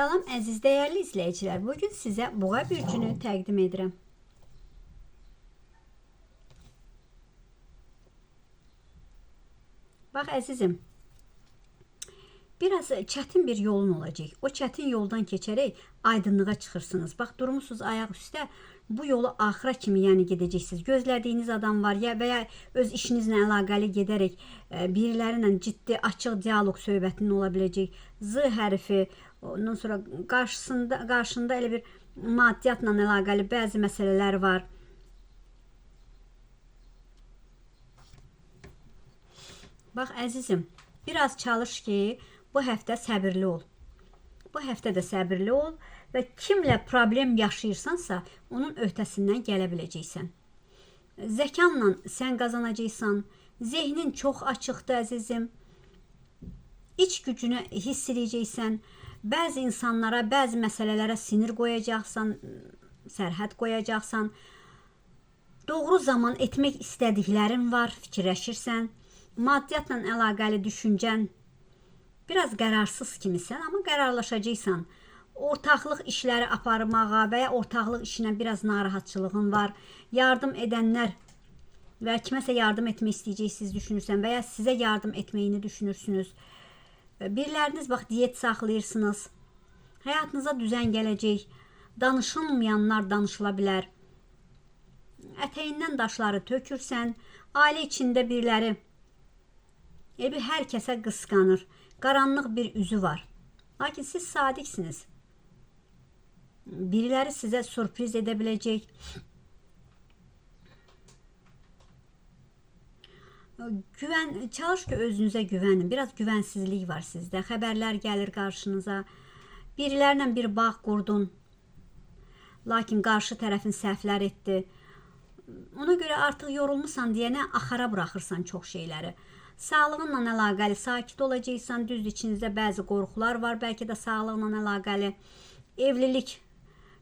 Salam əziz dəyərli izləyicilər. Bugün sizə Boğa bürcünü təqdim edirəm. Bax əzizim, biraz çətin bir yolun olacaq. O çətin yoldan keçərək aydınlığa çıxırsınız. Bax durmusunuz ayaq üstə, bu yolu axıra kimi yəni gedəcəksiniz. Gözlədiyiniz adam var ya və ya öz işinizlə əlaqəli gedərək biriləri ilə ciddi, açıq dialoq söhbətinin ola biləcək. Z hərfi, ondan sonra qarşında elə bir maddiyyatla əlaqəli bəzi məsələlər var. Bax əzizim, biraz çalış ki, bu həftə səbirli ol. Bu həftə də səbirli ol və kimlə problem yaşayırsansa, onun öhdəsindən gələ biləcəksən. Zəkanla sən qazanacaqsan, zehnin çox açıqdır əzizim. İç gücünü hiss edəcəksən, bəzi insanlara, bəzi məsələlərə sinir qoyacaqsan, sərhəd qoyacaqsan. Doğru zaman etmək istədiklərin var, fikirləşirsən. Maddiyyatla əlaqəli düşüncən biraz qərarsız kimisən, amma qərarlaşacaqsan. Ortaqlıq işləri aparmağa və ya ortaqlıq işinə biraz narahatçılığın var. Yardım edənlər və kiməsə yardım etmək istəyəcəksiniz düşünürsən və ya sizə yardım etməyini düşünürsünüz. Biriləriniz bax diyet saxlayırsınız. Həyatınıza düzən gələcək. Danışılmayanlar danışıla bilər. Ətəyindən daşları tökürsən. Ailə içində biriləri bir hər kəsə qısqanır. Qaranlıq bir üzü var. Lakin siz sadiqsiniz. Biriləri sizə sürpriz edə biləcək. Çalış ki özünüzə güvənin. Biraz güvənsizlik var sizdə. Xəbərlər gəlir qarşınıza. Birilərlə bir bağ qurdun. Lakin qarşı tərəfin səhvlər etdi. Ona görə artıq yorulmusan deyənə axara buraxırsan çox şeyləri. Sağlığınla əlaqəli sakit olacaqsan. Düzdür, içinizdə bəzi qorxular var. Bəlkə də sağlığınla əlaqəli. Evlilik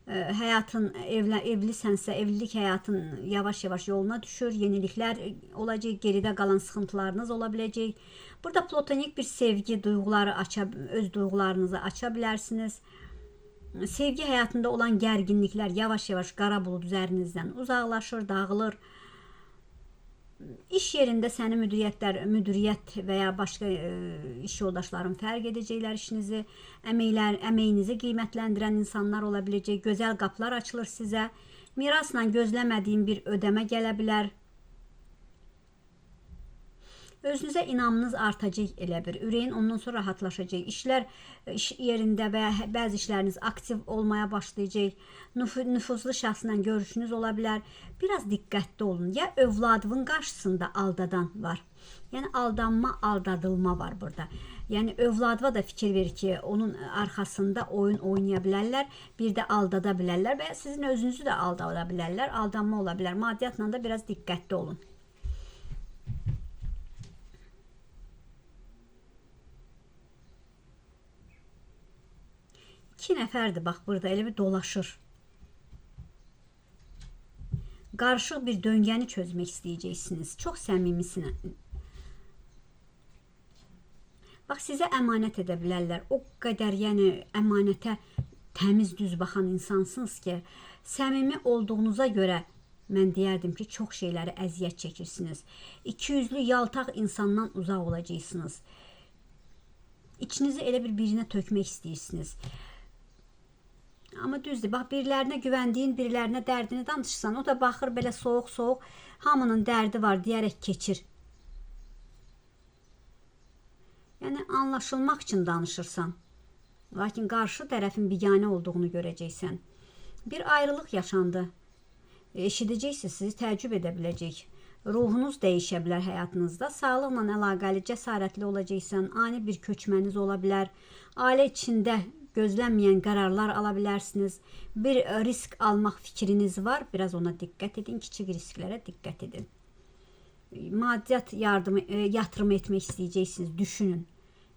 həyatın, evlisənsə, evlilik həyatın yavaş-yavaş yoluna düşür. Yeniliklər olacaq, geridə qalan sıxıntılarınız ola biləcək. Burada platonik bir sevgi duyğuları öz duyğularınızı aça bilərsiniz. Sevgi həyatında olan gərginliklər yavaş-yavaş qara bulud üzərinizdən uzaqlaşır, dağılır. İş yerində səni müdiriyyət və ya başqa iş yoldaşların fərq edəcəklər işinizi, əməyinizi qiymətləndirən insanlar ola biləcək, gözəl qapılar açılır sizə. Mirasla gözləmədiyin bir ödəmə gələ bilər. Özünüzə inamınız artacaq elə bir, ürəyin ondan sonra rahatlaşacaq. İşlər iş yerində və ya bəzi işləriniz aktiv olmaya başlayacaq. Nüfuzlu şəxslə görüşünüz ola bilər. Biraz diqqətli olun. Ya övladının qarşısında aldadan var. Yəni aldanma, aldadılma var burada. Yəni övladıva da fikir verir ki, onun arxasında oyun oynaya bilərlər, bir də aldada bilərlər və ya sizin özünüzü də aldada bilərlər, aldanma ola bilər. Maddiyyatla da biraz diqqətli olun. İki nəfərdir bax burada elə bir dolaşır. Qarışıq bir döngəni çözmək istəyəcəksiniz. Çox səmimisiniz. Bax sizə əmanət edə bilərlər. O qədər yəni əmanətə təmiz düz baxan insansınız ki, səmimi olduğunuza görə mən deyərdim ki, çox şeyləri əziyyət çəkirsiniz. İkiyüzlü, yaltaq insandan uzaq olacaqsınız. İçinizi elə bir birinə tökmək istəyirsiniz. Amma düzdür, bax birilərinə güvəndiyin, birilərinə dərdini danışırsan, o da baxır belə soyuq-soyuq, hamının dərdi var deyərək keçir. Yəni anlaşılmaq üçün danışırsan. Lakin qarşı tərəfin biganə olduğunu görəcəksən. Bir ayrılıq yaşandı. Eşidəcəksiniz, sizi təəccüb edə biləcək. Ruhunuz dəyişə bilər həyatınızda. Sağlıqla əlaqəli cəsarətli olacaqsan, ani bir köçməniz ola bilər. Ailə içində gözlənməyən qərarlar ala bilərsiniz. Bir risk almaq fikriniz var. Biraz ona diqqət edin. Kiçik risklərə diqqət edin. Maddiyyat yardımı, yatırım etmək istəyəcəksiniz. Düşünün.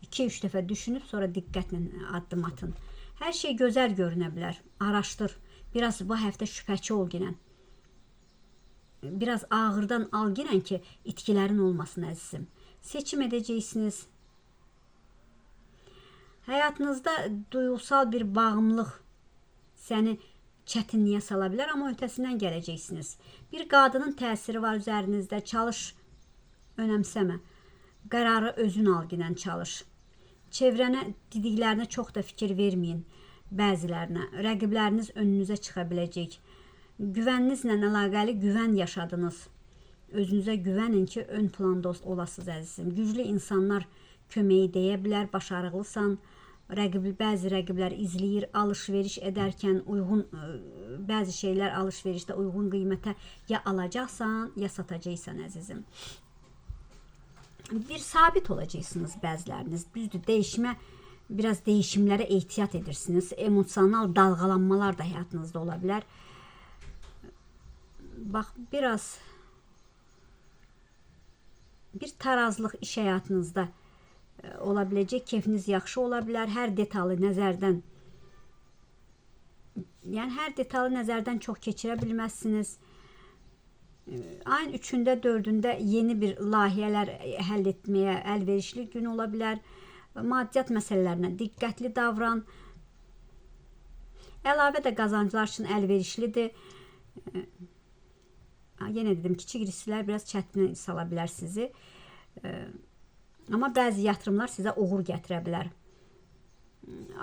2-3 dəfə düşünüb sonra diqqətlə addım atın. Hər şey gözəl görünə bilər. Araşdır. Biraz bu həftə şübhəçi ol ginən. Biraz ağırdan al ginən ki, itkilərin olmasın əzizim. Seçim edəcəksiniz. Həyatınızda duyğusal bir bağımlılıq səni çətinliyə sala bilər, amma ötəsindən gələcəksiniz. Bir qadının təsiri var üzərinizdə. Çalış, önəmsəmə. Qərarı özün al ginən çalış. Çevrənə, dediklərinə çox da fikir verməyin bəzilərinə. Rəqibləriniz önünüzə çıxa biləcək. Güvəninizlə əlaqəli güvən yaşadınız. Özünüzə güvənin ki, ön planda olasınız əzizim. Güclü insanlar köməyi deyə bilər, başarıqlısan. Bəzi rəqiblər izləyir, alış-veriş edərkən uyğun bəzi şeylər alış-verişdə uyğun qiymətə ya alacaqsan, ya satacaqsan əzizim. Bir sabit olacaqsınız bəziləriniz. Düzdür, değişmə, biraz değişimlərə ehtiyat edirsiniz. Emosional dalğalanmalar da həyatınızda ola bilər. Bax, biraz bir tarazlıq iş həyatınızda ola biləcək, keyfiniz yaxşı ola bilər. Hər detalı nəzərdən, yəni hər detalı nəzərdən çox keçirə bilməzsiniz. Ayın 3-ündə, 4-ündə yeni bir layihələr həll etməyə əlverişli gün ola bilər. Maddiyyat məsələlərinə diqqətli davran. Əlavə də qazanclar üçün əlverişlidir. Yenə dedim, kiçik risklər biraz çətinə sala bilər sizi. Amma bəzi yatırımlar sizə uğur gətirə bilər.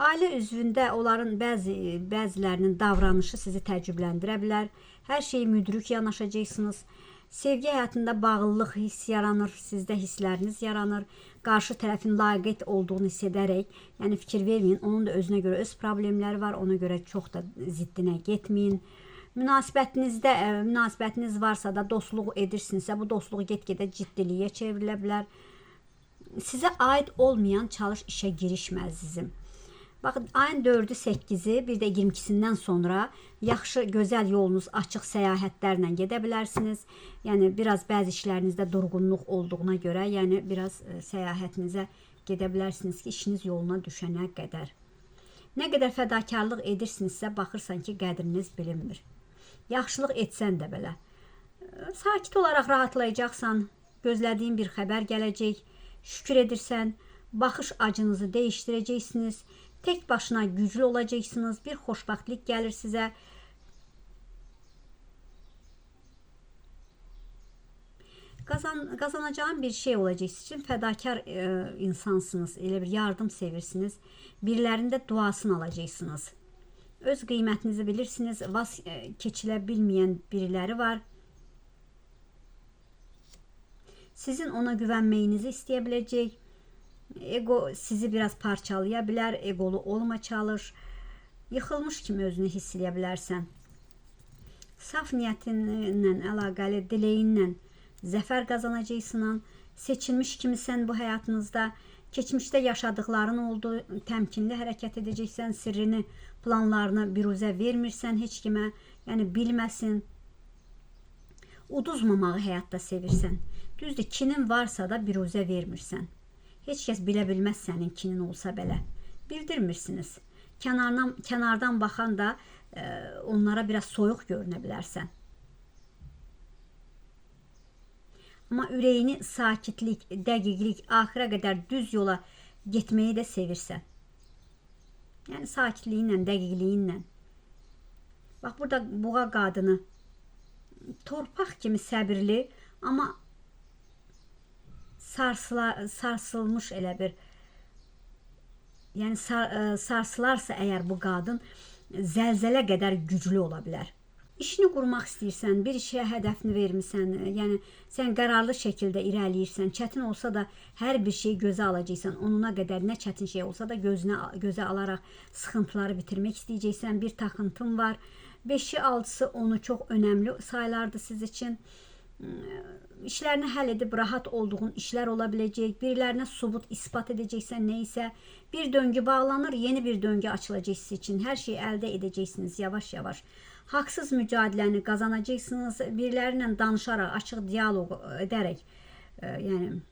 Ailə üzvündə onların bəzilərinin davranışı sizi təəccübləndirə bilər. Hər şeyi müdrik yanaşacaqsınız. Sevgi həyatında bağlılıq hiss yaranır, sizdə hissləriniz yaranır. Qarşı tərəfin laqeyd olduğunu hiss edərək, yəni fikir verməyin, onun da özünə görə öz problemləri var, ona görə çox da ziddinə getməyin. Münasibətiniz varsa da dostluq edirsinizsə, bu dostluq get-gedə ciddiliyə çevrilə bilər. Sizə aid olmayan çalış işə girişmə əzizim. Baxın, ayın 4-ü, 8-i, bir də 22-sindən sonra yaxşı, gözəl yolunuz açıq səyahətlərlə gedə bilərsiniz. Yəni, biraz bəzi işlərinizdə durğunluq olduğuna görə, yəni biraz səyahətinizə gedə bilərsiniz ki, işiniz yoluna düşənə qədər. Nə qədər fədakarlıq edirsinizsə, baxırsan ki, qədriniz bilinmir. Yaxşılıq etsən də belə. Sakit olaraq rahatlayacaqsan, gözlədiyin bir xəbər gələcək, şükür edirsən, baxış acınızı dəyişdirəcəksiniz, tək başına güclü olacaqsınız, bir xoşbəxtlik gəlir sizə. Qazanacağın bir şey olacaq sizin üçün, fədakar insansınız, elə bir yardım sevirsiniz, birilərinin də duasını alacaqsınız. Öz qiymətinizi bilirsiniz, vaz keçilə bilməyən biriləri var. Sizin ona güvənməyinizi istəyə biləcək. Ego sizi biraz parçalaya bilər, egolu olma çalış. Yıxılmış kimi özünü hiss eləyə bilərsən. Saf niyyətinlə əlaqəli, diləyinlə zəfər qazanacaqsın. Seçilmiş kimisən bu həyatınızda. Keçmişdə yaşadıkların oldu, təmkinli hərəkət edəcəksən, sirrini, planlarını biruzə vermirsən heç kimə, yəni bilməsin. Uduzmamağı həyatda sevirsən. Düzdür, kinin varsa da biruzə vermirsən. Heç kəs bilə bilməz sənin kinin olsa belə. Bildirmirsiniz. Kənardan baxan da onlara biraz soyuq görünə bilərsən. Amma ürəyini sakitlik, dəqiqlik, axıra qədər düz yola getməyi də sevirsən. Yəni sakitliyinlə, dəqiqliyinlə. Bax, burada buğa qadını torpaq kimi səbirli, amma sarsılmış elə bir, yəni sarsılarsa əgər bu qadın zəlzələ qədər güclü ola bilər. İşini qurmaq istəyirsən, bir işə hədəfini vermirsən, yəni sən qərarlı şəkildə irəliləyirsən, çətin olsa da hər bir şeyi gözə alacaqsan, onuna qədər nə çətin şey olsa da gözə alaraq sıxıntıları bitirmək istəyəcəksən, bir taxıntın var. 5-i, 6-sı onu çox önəmli sayılardır siz üçün. İşlərini həll edib rahat olduğun işlər ola biləcək, birilərinə sübut, ispat edəcəksən nə isə. Bir döngü bağlanır, yeni bir döngü açılacaq siz üçün. Hər şeyi əldə edəcəksiniz yavaş-yavaş. Haqsız mücadiləni qazanacaqsınız. Birilərlə danışaraq, açıq diyaloq edərək, yəni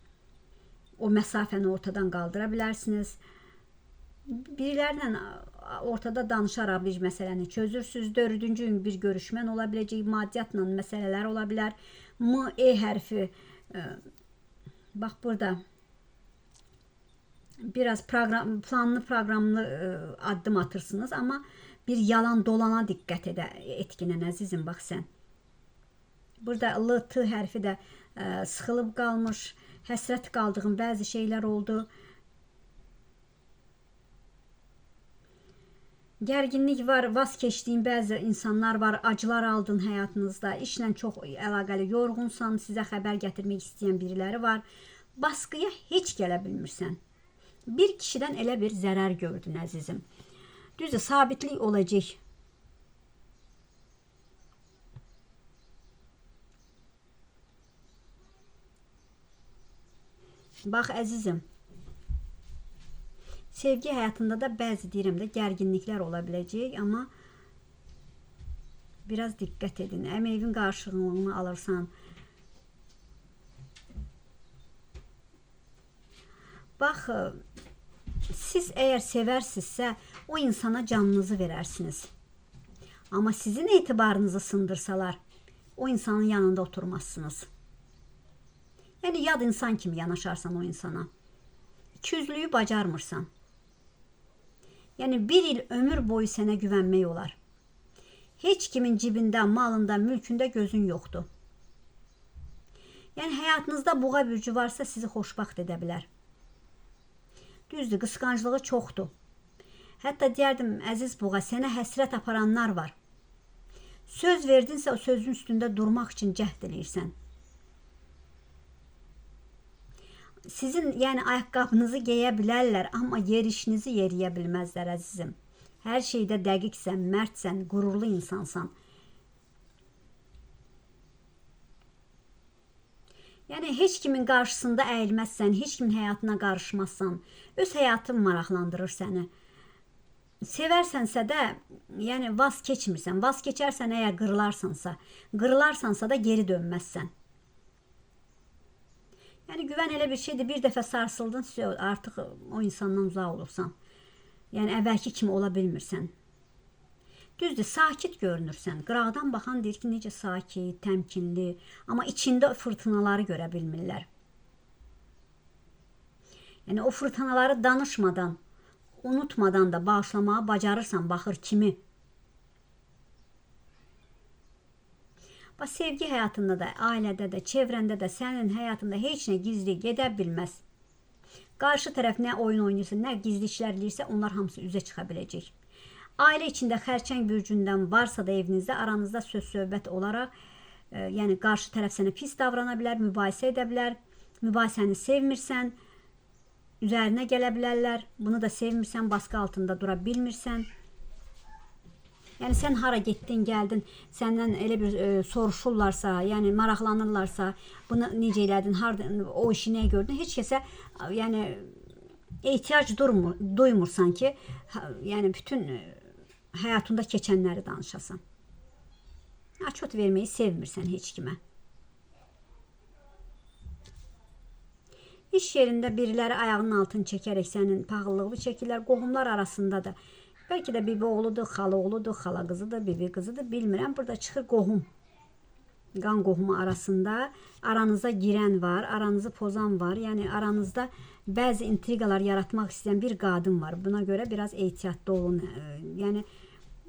o məsafəni ortadan qaldıra bilərsiniz. Birilərlə ortada danışaraq bir məsələni çözürsünüz. 4-cü gün bir görüşmən ola biləcək, maddiyyatla məsələlər ola bilər. M, E hərfi, bax burada Biraz planlı proqramlı addım atırsınız, amma bir yalan dolana diqqət etkinən əzizim, bax sən. Burada L, T hərfi də sıxılıb qalmış, həsrət qaldığın bəzi şeylər oldu. Gərginlik var, vaz keçdiyin bəzi insanlar var, acılar aldın həyatınızda, işlə çox əlaqəli, yorğunsan, sizə xəbər gətirmək istəyən biriləri var. Baskıya heç gələ bilmirsən. Bir kişidən elə bir zərər gördün əzizim. Düzdür, sabitlik olacaq. Bax əzizim, sevgi həyatında da bəzi deyirəm də gərginliklər ola biləcək, amma biraz diqqət edin. Əmeyvin qarşılığını alırsan. Bax, siz əgər sevərsinizsə, o insana canınızı verərsiniz. Amma sizin etibarınızı sındırsalar, o insanın yanında oturmazsınız. Yəni, yad insan kimi yanaşarsan o insana. İkiyüzlüyü bacarmırsan. Yəni, bir il ömür boyu sənə güvənmək olar. Heç kimin cibində, malında, mülkündə gözün yoxdur. Yəni, həyatınızda buğa bürcü varsa sizi xoşbəxt edə bilər. Düzdür, qısqanclığı çoxdur. Hətta deyərdim, əziz buğa, sənə həsrət aparanlar var. Söz verdinsə, o sözün üstündə durmaq üçün cəhd eləyirsən. Sizin, yəni, ayaqqabınızı geyə bilərlər, amma yerişinizi yeriyə bilməzlər, əzizim. Hər şeydə dəqiqsən, mərdsən, qürurlu insansan. Yəni, heç kimin qarşısında əyilməzsən, heç kimin həyatına qarışmazsan. Öz həyatın maraqlandırır səni. Sevərsənsə də, yəni vaz keçmirsən. Vaz keçərsən əgər qırılarsansa, qırılarsansa da geri dönməzsən. Yəni, güvən elə bir şeydir, bir dəfə sarsıldın, artıq o insandan uzaq olursan. Yəni, əvvəlki kimi ola bilmirsən. Düzdür, sakit görünürsən. Qıraqdan baxan deyir ki, necə sakit, təmkinli, amma içində fırtınaları görə bilmirlər. Yəni, o fırtınaları danışmadan, unutmadan da bağışlamağı bacarırsan, baxır kimi. Bax, sevgi həyatında da, ailədə də, çevrəndə də, sənin həyatında heç nə gizli gedə bilməz. Qarşı tərəf nə oyun oynayırsa, nə gizli işlər eləyirsə, onlar hamısı üzə çıxa biləcək. Ailə içində xərçəng bürcündən varsa da evinizdə, aranızda söz-söhbət olaraq, yəni qarşı tərəf sənə pis davrana bilər, mübahisə edə bilər, mübahisəni sevmirsən, üzərinə gələ bilərlər, bunu da sevmirsən, baskı altında dura bilmirsən. Yəni, sən hara getdin, gəldin, səndən elə bir soruşurlarsa, yəni maraqlanırlarsa, bunu necə elədin, harda, o işi nəyə gördün, heç kəsə yəni, ehtiyac duymursan ki, yəni bütün həyatında keçənləri danışasan. Açot verməyi sevmirsən heç kimə. İş yerində biriləri ayağının altını çəkərək sənin paxıllığını çəkirlər, qohumlar arasında da. Bəlkə də bibi oğludur, xala oğludur, xala qızıdır, bibi qızıdır, bilmirəm. Burada çıxır qohum. Qan qohumu arasında aranıza girən var, aranızı pozan var. Yəni aranızda bəzi intriqalar yaratmaq istəyən bir qadın var. Buna görə biraz ehtiyatlı olun. Yəni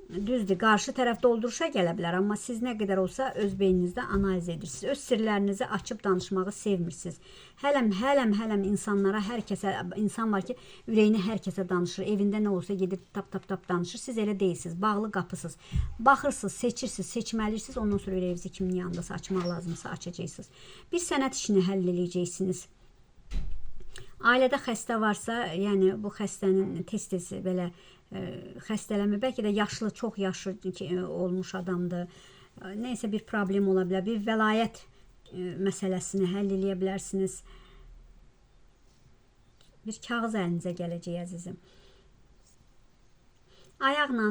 düzdür, qarşı tərəf dolduruşa gələ bilər, amma siz nə qədər olsa öz beyninizdə analiz edirsiniz. Öz sirlərinizi açıb danışmağı sevmirsiniz. Hələm insanlara, hər kəsə, insan var ki, ürəyini hər kəsə danışır. Evində nə olsa gedib tap danışır. Siz elə deyilsiniz, bağlı qapısınız. Baxırsınız, seçirsiniz, seçməlisiniz. Ondan sonra ürəyinizi kimin yanındasa açmaq lazımsa açacaqsınız. Bir sənət işini həll eləyəcəksiniz. Ailədə xəstə varsa, yəni bu xəstənin tez-tez belə xəstələnmə, bəlkə də yaşlı, çox yaşlı olmuş adamdır. Nəysə bir problem ola bilər, bir vəlayət məsələsini həll eləyə bilərsiniz. Bir kağız əlinizə gələcək, əzizim. Ayaqla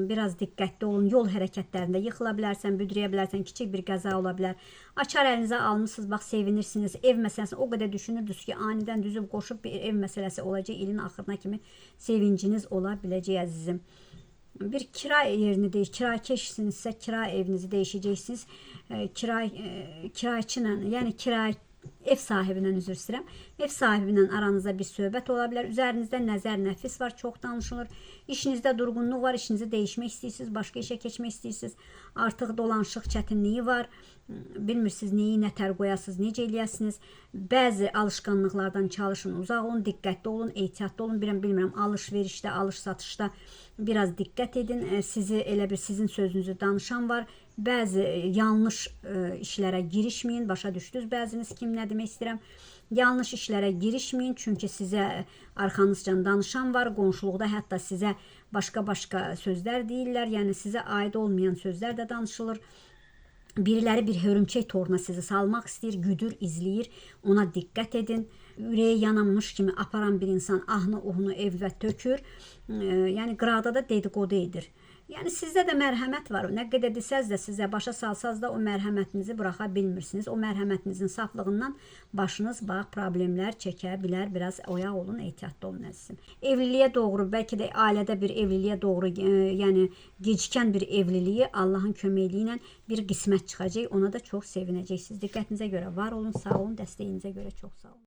biraz diqqətli olun. Yol hərəkətlərində yıxıla bilərsən, büdrəyə bilərsən, kiçik bir qəza ola bilər. Açar əlinizə almışsınız, bax sevinirsiniz. Ev məsələsini o qədər düşünürdünüz ki, anidən düzüb qoşub bir ev məsələsi olacaq. İlin axırına kimi sevinciniz ola biləcək, əzizim. Bir kira yerini deyiş, kirakeşsinizsə kira evinizi dəyişəcəksiniz. Kirayçı ilə, yəni Ev sahibindən üzr istəyirəm. Ev sahibi ilə aranızda bir söhbət ola bilər. Üzərinizdə nəzər, nəfis var, çox danışılır. İşinizdə durğunluq var, işinizi dəyişmək istəyirsiniz, başqa işə keçmək istəyirsiniz. Artıq dolanışıq çətinliyi var. Bilmirsiniz nəyi nə tər qoyasınız, necə eləyəsiniz. Bəzi alışqanlıqlardan çalışın, uzaq olun, diqqətli olun, ehtiyatlı olun. Bilmirəm, bilmirəm, alış-verişdə, alış-satışda biraz diqqət edin. Sizi elə bir sizin sözünüzü danışan var. Bəzi yanlış işlərə girişməyin. Başa düşdünüz bəziniz kim nə demək istəyirəm. Yanlış işlərə girişməyin, çünki sizə arxanızcan danışan var. Qonşuluqda hətta sizə başqa-başqa sözlər deyirlər. Yəni sizə aid olmayan sözlər də danışılır. Biriləri bir hörümçək toruna sizi salmaq istəyir, güdür, izləyir. Ona diqqət edin. Ürəyi yananmış kimi aparan bir insan ahını, uhunu evə tökür. Yəni qıraqda da dedikodu edir. Yəni sizdə də mərhəmət var. Nə qədər desəz də, sizə başa salsaz da o mərhəmətinizi buraxa bilmirsiniz. O mərhəmətinizin saflığından başınız bax problemlər çəkə bilər. Biraz oyaq olun, ehtiyatlı olun əzizim. Evliliyə doğru, bəlkə də ailədə bir evliliyə doğru, yəni gecikən bir evliliyi Allahın köməkliyi ilə bir qismət çıxacaq. Ona da çox sevinəcəksiniz. Diqqətinizə görə var olun, sağ olun, dəstəyinizə görə çox sağ olun.